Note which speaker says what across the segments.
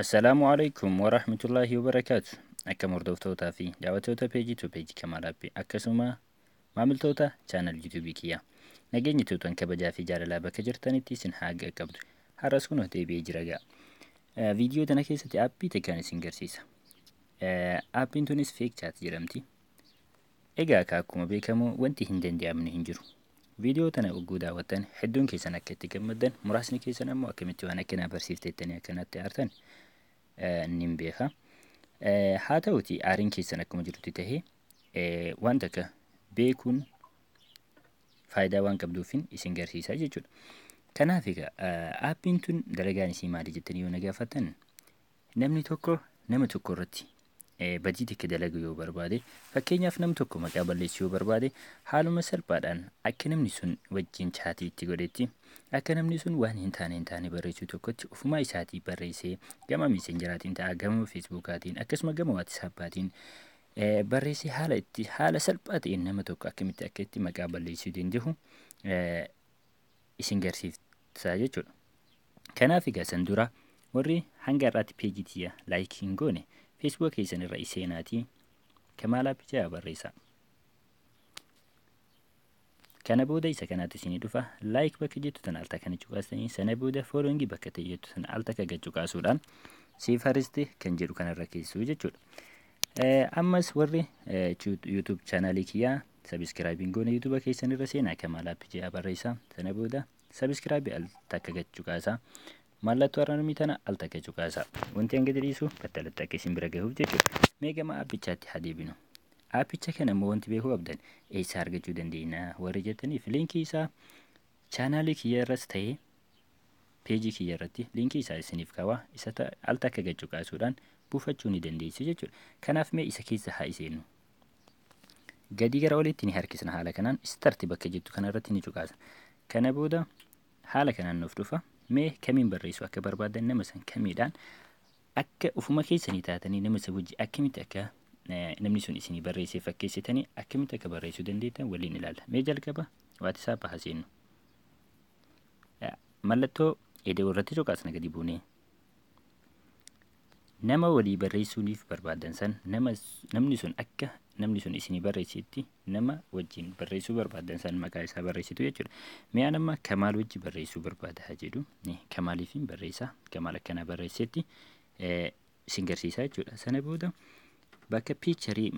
Speaker 1: Assalaamu alaikum warahmatullaahi wabarakaatu. Akkam hordoftootaa fi daawwattoota peejii tu peejii Kamaal Aappii akkasuma maamiltoota chaanal yuutuubii kiyyaa. Nageenyi tuutan kabajaa fi jaalalaa bakka jirtanitti isin haa qaqqabdu. Har'as kunoo deebi'ee jira ga'a. Viidiyoo tana keessatti aappii takkaan isin garsiisa. Aappiin tunis Fake Chat jedhamti. Egaa akka akkuma beekamu wanti hin danda'amne hin jiru. Viidiyoo tana ogguu daawwattan hedduun keessan akka itti gammaddan, muraasni keessan ammoo akkamitti waan akkanaa barsiifteettanii akkanatti aartan nin beeka. Haa ta'uti aariin keessan akkuma jirutti tahee waan takka beekuun faayidaa waan qabduufin isin garsiisa jechuudha. Kanaaf egaa aappiin tun dalagaan isii maali jettanii yoo na gaafattan, namni tokko nama tokko irratti badii takka dalagu yoo barbaade, fakkeenyaaf nam tokko maqaa balleessuu yoo barbaade, haaluma salphaadhaan akka namni sun wajjin chaatii itti godhetti, akka namni sun waan hin taane hin taane barreessuu tokkotti ofumaa isaatii barreessee gama miisenjaraatiin ta'a, gama feesbuukaatiin, akkasuma gama waatisaappaatiin barreessee haala itti haala salphaa ta'een nama tokko akkamitti akka itti maqaa balleessuu danda'u isin garsiisa jechuudha. Kanaaf egaa san dura warri hanga har'aatti peejii tiyya like hin goone Facebook keessan irra seenaatii Kamaal Aappii jedhaa barreessaa. Kana booda isa kanaatu isinii dhufa. Like bakka jettu tana al takka ni cuqaastanii, sana booda following bakka ta'e jettu tana al takka gad cuqaasuudhaan see first kan jedhu kanarra keessuu jechuudha. Ammas warri YouTube chaanaalii kiyyaa subscribe hin goone YouTube keessan irra seenaa Kamaal Aappii jedhaa barreessaa. Sana booda subscribe al takka gad cuqaasaa. Mallattoo alarmii tana al takka cuqaasaa. Wanti hanga dhiisu battalatti akka isin bira gahuuf jechuudha. Mee gama aappichaatti haa deebinu. Aappicha kana immoo wanti beekuu qabdan eessaa argachuu dandeenya warri jettaniif, liinkii isaa chaanaalii kiyya irras ta'ee peejii kiyya irratti liinkii isaa isiniif kaawaa, isa al takka gad cuqaasuudhaan buufachuu ni dandeessu jechuudha. Kanaaf mee isa keessa haa iseennu. Gadii gara olitti ni harkisna, haala kanaan start bakka jettu kanarratti ni cuqaasna. Kana booda haala kanaan nuuf dhufa. Mee kamiin barreessuu akka barbaadan, nama san kamiidhaan akka ufuma keessanii taatanii nama san wajji akkamitti akka namni sun isinii barreessee fakkeessitanii akkamitti akka barreessuu dandeettan waliin ilaalla. Mee jalqaba WhatsApp haa seennu. Mallattoo eda'uu irratti cuqaasna gadi buunee. Nama walii barreessuuniif barbaadan san, nama namni sun akka namni sun isinii barreessetti nama wajjin barreessuu barbaadan san maqaa isaa barreessitu jechuudha. Mee an amma Kamaal wajji barreessuu barbaada haa jedhu. Kamaaliifin barreessa. Kamaal akkanaa barreessetti isin garsiisa jechuudha. Sana booda bakka piicharii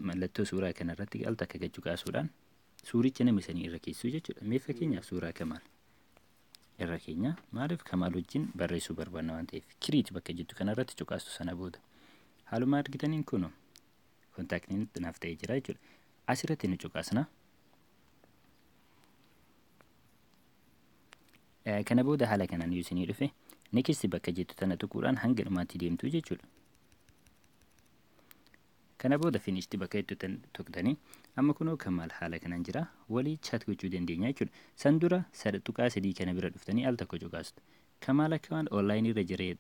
Speaker 1: mallattoo suuraa kanarratti al takka gad cuqaasuudhaan suuricha nama sanii irra keessuu jechuudha. Mee fakkeenyaaf suuraa Kamaal irra keenya, maaliif Kamaal wajjin barreessuu barbaanna waan ta'eef, create bakka jettu kanarratti cuqaastu. Sana booda haaluma argitaniin kun kontaaktiin naaf ta'ee jira jechuudha. Asirratti ni cuqaasna. Kana booda haala kanaan yoo isinii dhufe, next bakka jettu tana tuquudhaan hanga dhumaatti deemtu jechuudha. Kana booda finished bakka jettu tan tuqxanii, amma kunoo Kamaal haala kanaan jira, walii chat gochuu dandeenya jechuudha. San dura tuqaa sadii kana bira dhuftanii al tokko cuqaastu. Kamaal akka waan online irra jiree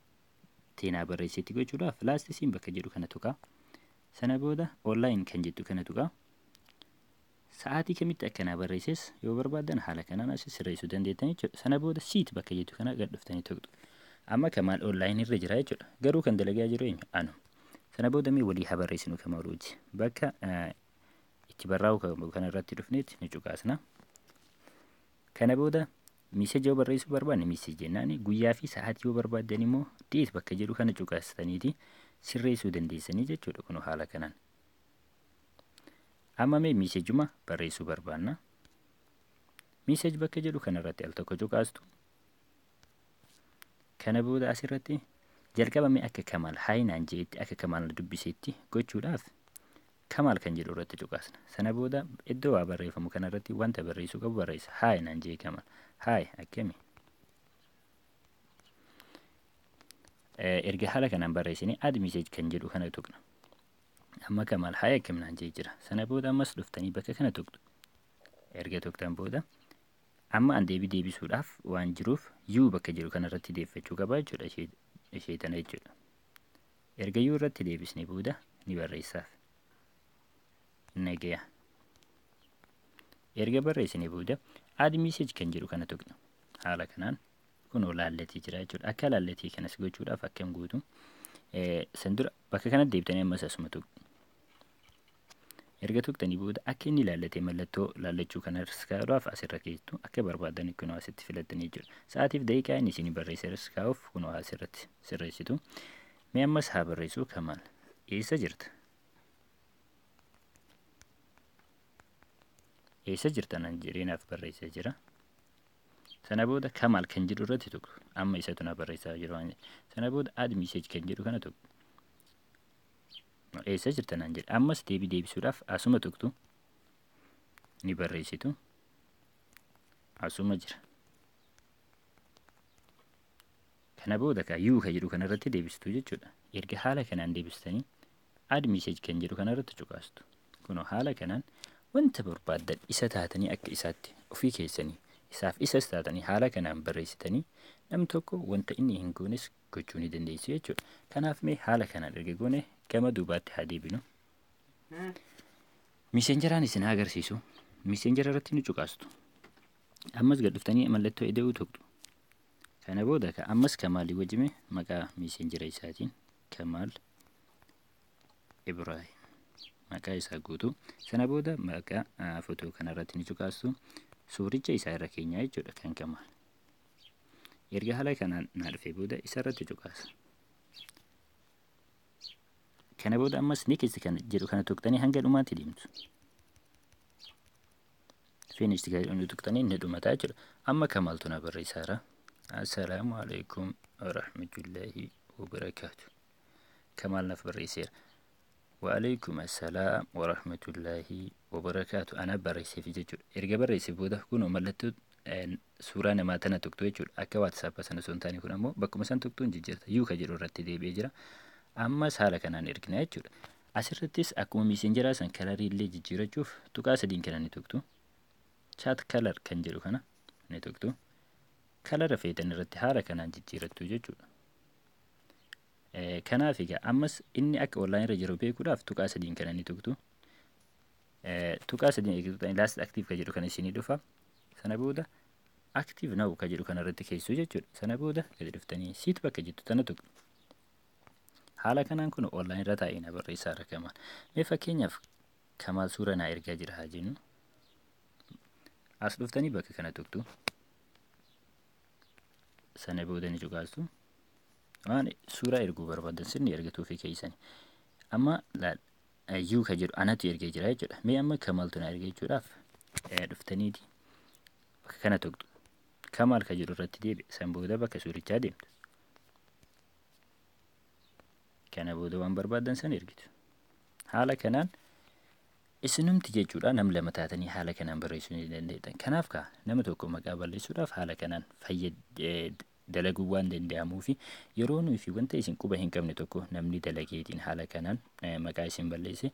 Speaker 1: teenaa barreessetti gochuudhaaf last seen bakka jedhu kana tuqaa. Sana booda online kan jettu kana tuqaa. Sa'aatii kamitti akkanaa barreesses yoo barbaaddan haala kanaan as sirreessuu dandeettan jechuudha. Sana booda see it bakka jettu kana gad dhuftanii tuqxu. Amma Kamaal online irra jira jechuudha. Garuu kan dalagaa jiru eenyu? Anu. Sana booda mee walii haa barreessinu Kamaal wajji. Bakka itti barraa'u kana irratti dhufneetti ni cuqaasna. Kana booda message yoo barreessuu barbaanne message jennaani, guyyaa fi sa'aatii yoo barbaaddan immoo date bakka jedhu kana cuqaastaniiti sirreessuu dandeessanii jechuudha kun haala kanaan. Amma mee messaguma barreessuu barbaanna. Message bakka jedhu kanarratti al tokko cuqaastu. Kana booda asirratti jalqaba mee akka Kamaal hi naan jeetti, akka Kamaal na dubbiseetti gochuudhaaf Kamaal kan jedhu irratti cuqaasna. Sana booda iddoo waa barreeffamu kanarratti wanta barreessuu qabu barreessa. Hi naan jee Kamaal. Hi, akkami? Erga haala kanaan barreessine add message kan jedhu kana tuqna. Amma Kamaal hi, akkam naan jee jira. Sana booda ammas dhuftanii bakka kana tuqxu. Erga tuqxan booda amma an deebii deebisuudhaaf waan jiruuf you bakka jedhu kanarratti deeffachuu qaba jechuudha, ishee tana jechuudha. Erga you irratti deebisnee booda ni barreessaaf. Nagaya. Erga barreessinee booda add message kan jedhu kana tuqna. Haala kanaan Kunoo laallatee jira jechuudha. Akka laallatii kanas gochuudhaaf akkam gootu? San dura bakka kanatti deebitanii ammas asuma tuqxu. Erga tuqxanii booda akka inni laallatee mallattoo laallachuu kanas kaa'uudhaaf asirra keessattuu akka barbaadan kunoo asitti filattanii jechuudha. Sa'aatiif daqiiqaa inni isin barreesse kaa'uuf kunoo asirratti sirreessitu. Mee ammas haa barreessu. Kamaal, eessa jirta? Eessa jirta nan jedhee naaf barreessee jira. Sana booda Kamaal kan jedhu irratti tuqu. Amma isatu na barreessaa jiru waan. Sana booda add message kan jedhu kana tuqu. Eessa jirta naan jedhe. Ammas deebii deebisuudhaaf asuma tuqtu. Ni barreessitu. Asuma jira. Kana booda ka you ka jedhu kanarratti deebistu jechuudha. Erga haala kanaan deebistanii add message kan jedhu kanarratti cuqaastu. Kunoo haala kanaan wanta barbaaddan isa taatanii, akka isaatti ofii keessanii isaaf isas taatanii, haala kanaan barreessitanii nam tokko wanta inni hin goones gochuu ni dandeessu jechuudha. Kanaaf mee haala kanaan erga goone gama duubaatti haa deebinu. Messengeraan isin haa agarsiisu. Messengera irratti ni cuqaastu. Ammas gad dhuftanii mallattoo ida'uu tuqxu. Kana booda ka ammas Kamaalii wajjime maqaa Messengera isaatiin Kamaal Ibraahim maqaa isaa guutuu. Sana booda maqaa footoo kanarratti ni cuqaastu. Suuricha isaa irra keenyaa jechuudha kan Kamaal. Erga haala kanaan naa dhufee booda isarratti cuqaasa. Kana booda ammas next kan jedhu kana tuqxanii hanga dhumaatti deemtu. Finish kan jedhu tuqxanii inni dhumataa jechuudha. Amma Kamaaltu na barreessaara. Assalaamu alaikum warahmatullaahi wabarakaatu. Kamaal naaf barreesseera. Waalaikum assalaam warahmatullaahi wabarakaatu. Ana barreesseef jechuudha. Erga barreessee booda kunoo mallattoo suuraa namaa tana tuqxu jechuudha. Akka WhatsApp sana osoo hin taane kun ammoo bakkuma san tuqxuun jijjiirta. You ka jedhu irratti deebi'ee jira. Ammas haala kanaan ergina jechuudha. Asirrattis akkuma Messengeraa san colorii illee jijjiirachuuf tuqaa sadiin kana ni tuqxu. Chat color kan jedhu kana ni tuqxu. Colora feetan irratti haala kanaan jijjiirattu jechuudha. Kanaaf egaa ammas inni akka online irra jiru beekuudhaaf tuqaa sadiin kana ni tuqxu. Tuqaa sadiin eega tuqxanii last active kan jedhu kana isinii dhufa. Sana booda active now kan jedhu kana irratti keessu jechuudha. Sana booda gadi dhuftanii see bakka jettu tana tuqxu. Haala kanaan kun online irra taa'ee na barreessaa irra Kamaal. Mee fakkeenyaaf Kamaal suura naa ergaa jira haa jennu. As dhuftanii bakka kana tuqxu. Sana booda ni cuqaastu. Waan suuraa erguu barbaadan sirni ergatuu fi keessani. Amma you ka jedhu anatu ergee jira jechuudha. Mee amma Kamaaltu na ergee jechuudhaaf dhuftaniiti bakka kana tuqxu. Kamaal ka jedhu irratti deebi'e. San booda bakka suurichaa deemtu. Kana booda waan barbaadan san ergitu. Haala kanaan isinumti jechuudha nam lama taatanii haala kanaan barreessuu ni dandeettan. Kanaaf kaa nama tokko maqaa balleessuudhaaf haala kanaan dalaguu waan danda'amuu fi yeroo nuyi fi wanta isin quba hin qabne tokko namni dalageetiin haala kanaan maqaa isin balleesse,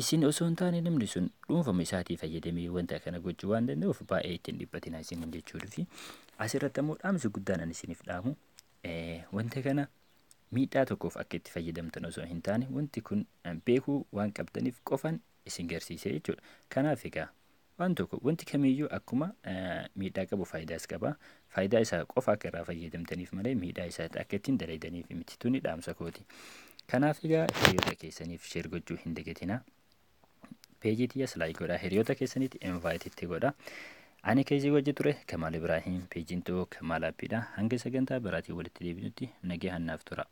Speaker 1: isin osoo hin taane namni sun dhuunfama isaatii fayyadamee wanta kana gochuu waan danda'uuf baay'ee ittiin dhiphatina isin jechuudha. Fi asirratti ammoo dhaamsi guddaan ani isiniif dhaamu, wanta kana miidhaa tokkoof akka itti fayyadamtan osoo hin taane, wanti kun beekuu waan qabdaniif qofan isin garsiise jechuudha. Kanaaf egaa waan tokko, wanti kamiyyuu akkuma miidhaa qabu faayidaas qaba. Faayidaa isaa qofa akka irraa fayyadamtaniif malee miidhaa isaa akka ittiin dalaydaniif miti. Tuni dhaamsa kooti. Kanaaf egaa hiriyoota keessaniif share gochuu hin dagatinaa. Peejii tiyyas like godhaa, hiriyoota keessanitti invite itti godhaa. Ani keessi hojii ture Kamaal Ibraahim, peejiin too Kamaal Abbiidha. Hanga sagantaa biraatiin walitti deebinutti nagee hannaaf tura.